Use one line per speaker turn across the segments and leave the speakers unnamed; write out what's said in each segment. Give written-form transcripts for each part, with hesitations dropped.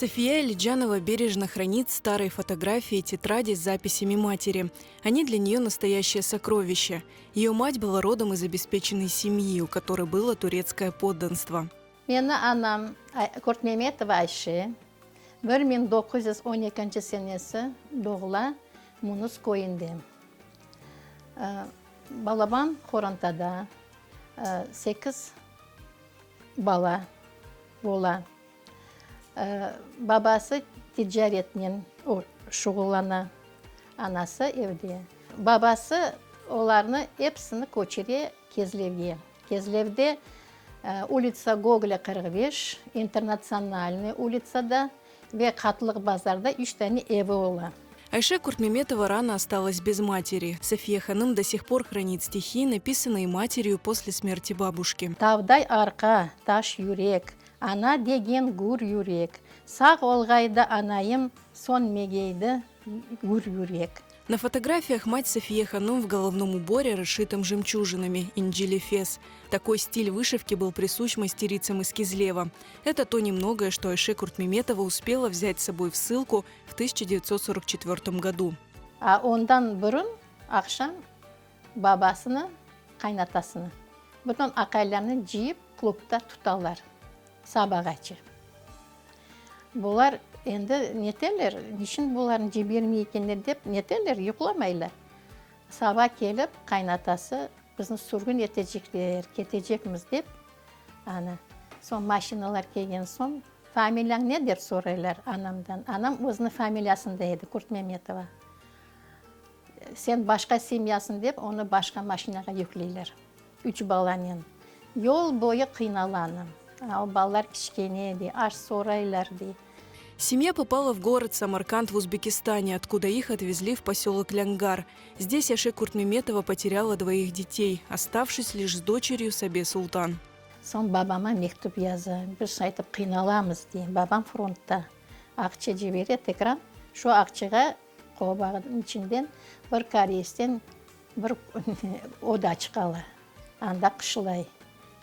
София Алиджанова бережно хранит старые фотографии и тетради с записями матери. Они для нее настоящее сокровище. Ее мать была родом из обеспеченной семьи, у которой было турецкое подданство.
Meni anam Kurtmemetova Ayşe 1912 senesi doğula Munus köyünde. Balaban qorantada sekiz bala ola. Babası ticaretnen şuğullana, anası evde. Babası olarnı episini köçüre Kezlevge. Kezlevde ulitsa Gogolâ 45, İnternatsionalnıy ulitsada ve Qatlıq bazarda üç tane evi ola.
Ayşe Kurtmemetova рано осталась без матери. София hanım до сих пор хранит стихи, написанные матерью после смерти бабушки.
Tavday arqa, taş yürek, Ana degen gür yürek. Sağ olğaydı anayım, Sönmegeydi gür yürek.
На фотографиях мать София hanım в головном уборе, расшитом жемчужинами, incili fes. Такой стиль вышивки был присущ мастерицам из Кизлева. Это то немногое, что Айше Куртмеметова успела взять с собой в ссылку в 1944 году.
A ondan burun aqşam babasını, qaynatasını, bütün aqaylarnı cıyıp klubda tutalar sabağace. Bular endi neterler, niçün bularnı cibermey ekenler dep neterler, yuqlamaylar. Saba kelip qaynatası bizni sürgün etecekler, ketecekmiz dep, ana, soñ maşinalar kelgen soñ, familiyañ ne dep soraylar anamdan. Anam özüniñ familiyasında edi, Kurtmemetova. Sen başqa semyasıñ dep onı başqa maşinağa yükleyler. Üç balanen. Yol boyu qıynala anam. A o balalar kiçkene, dey, aş soraylar, dey.
Семья попала в город Самарканд в Узбекистане, откуда их отвезли в поселок Лянгар. Здесь Айше Куртмеметова потеряла двоих детей, оставшись лишь с дочерью Сабе Султан.
Soñ babama mektüp yaza, biz aytıp qıynalamız, dey. Babam frontta. Aqça cibere tekrar, şu aqçağa qobanıñ içinden bir koreysden bir odaçıq ala, anda qışlay.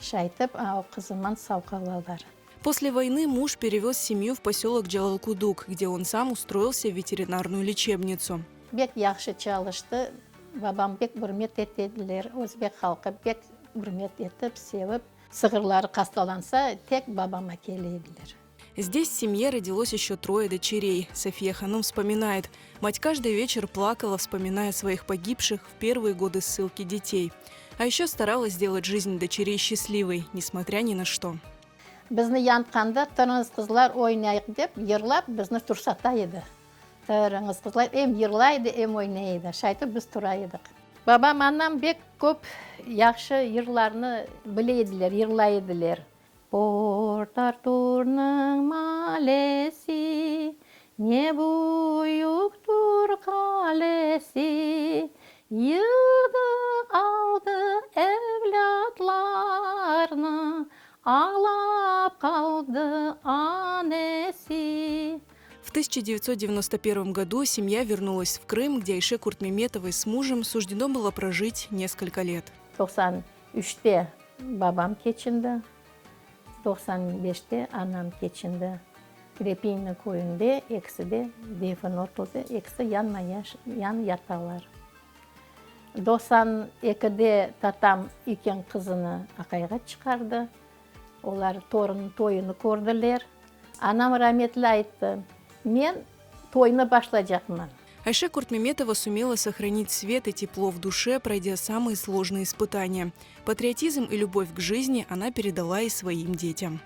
Şaytip o qızıman sağ qalalar.
После войны муж перевез семью в поселок Джалалкудук, где он сам устроился в ветеринарную лечебницу.
Bek yahşı çalıştı, babam bek ürmet ete ediler, özbek halqı bek ürmet etip, sevip, sığırları hastalansa, tek babama kele ediler.
Здесь в семье родилось еще трое дочерей. София hanım вспоминает. Мать каждый вечер плакала, вспоминая своих погибших в первые годы ссылки детей. А еще старалась сделать жизнь дочерей счастливой, несмотря ни на что.
Bizni yatqanda turıñız qızlar oynayıq dep yırlap bizni tursata edi. Turıñız qızlar em yırlaydı, em oynaydı. Şaytip biz tura edik. Babam, anam bek köp yahşı yırlarnı bile ediler, yırlay ediler. Port Arturnıñ malesi, Ne büyüktir qalesi, Yığdı, aldı evlâtlarnı, Ağlap qaldı anesi.
В 1991 году семья вернулась в Крым, где Айше Куртмеметовой с мужем суждено было прожить несколько лет.
93-te babam keçindi, 95-te anam keçindi. Krepino köyünde ekisi de defin etildi, ekisi yanma yan yatalar. 92-de tatam üyken qızını aqayğa çıqardı. Olar torun toyunı kördiler. Anam rametli ayttı, Men toynı başlaycaqman.
Айше Куртмеметова сумела сохранить свет и тепло в душе, пройдя самые сложные испытания. Патриотизм и любовь к жизни она передала и своим детям.